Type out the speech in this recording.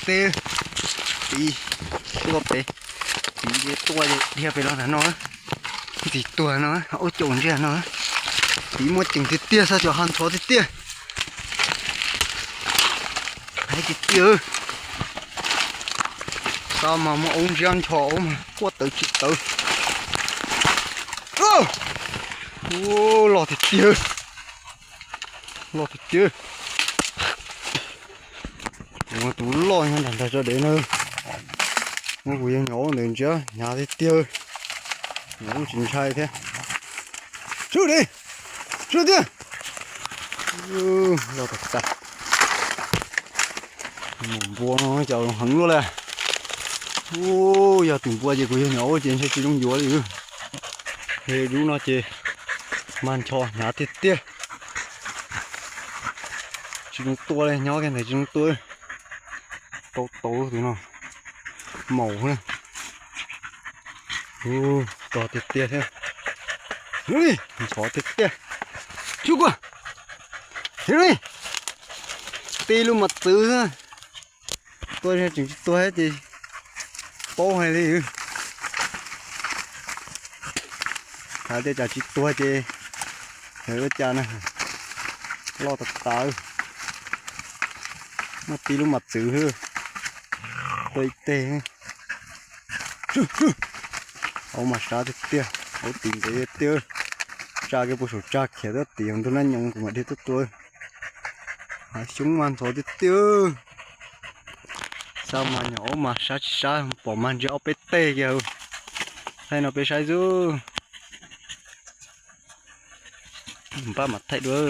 teb. Tiv, tiv tuaj pem, tiv tuaj dhia pem los ntawm no. Ntxim tuag no, ub caum ntsiag no. Tiv muaj ceem tiag tiag, xab cov ha ntxhov tiag tiag. Hais tiag tiag, xab mas muaj ub ntsiab ncho ub mas quaj tawv tsis tawv. Ub, loj tiag tiag, loj tiag tiag. Tus, tus loj nyob nram ntag tso dev na. Muab kuv yawg nyuam ub ntawd ntsiab hnyav tiag tiag, nyuam ub tsis ntshai thiab. Sub li, sub tiag. Loj tas tas. Mus npua no cas heev luaj li. Ub, yog tim npua ces kuv yawg nyuam ub ces ntshe tsis zoo yuav li. He dub no ces mag ncho hnyav tiag tiag. Tsis zoo tua li, nyob kiag ntawd tsis zoo tua. Tau tau tus no maum na. Ub, tog tiag tiag thiab. Ntxhov tiag tiag. Tsuj kuj, tib lub mas txwv xwb. Tuaj tseem tsis tuag ces paub hais li. Hais tias cas tsis tuag ces ua cas na. Loj tas tas, muaj tib lub mas txwv xwb. Tuaj ib teg. Aub mas sab tiag tiag, aub tiv ntev tiag. Tsa kiag puag saum tsag khiav tuaj tim ntug nab nyoos kuv mam dhia tuaj tua. Hav xyoob mas ntxhov tiag tiag. Xab mas nyuam aub mas sab tsis sab pom mas ntsia ob peb teg kiag. Thaij no peb saib xwb. Npaj mam thaij dua.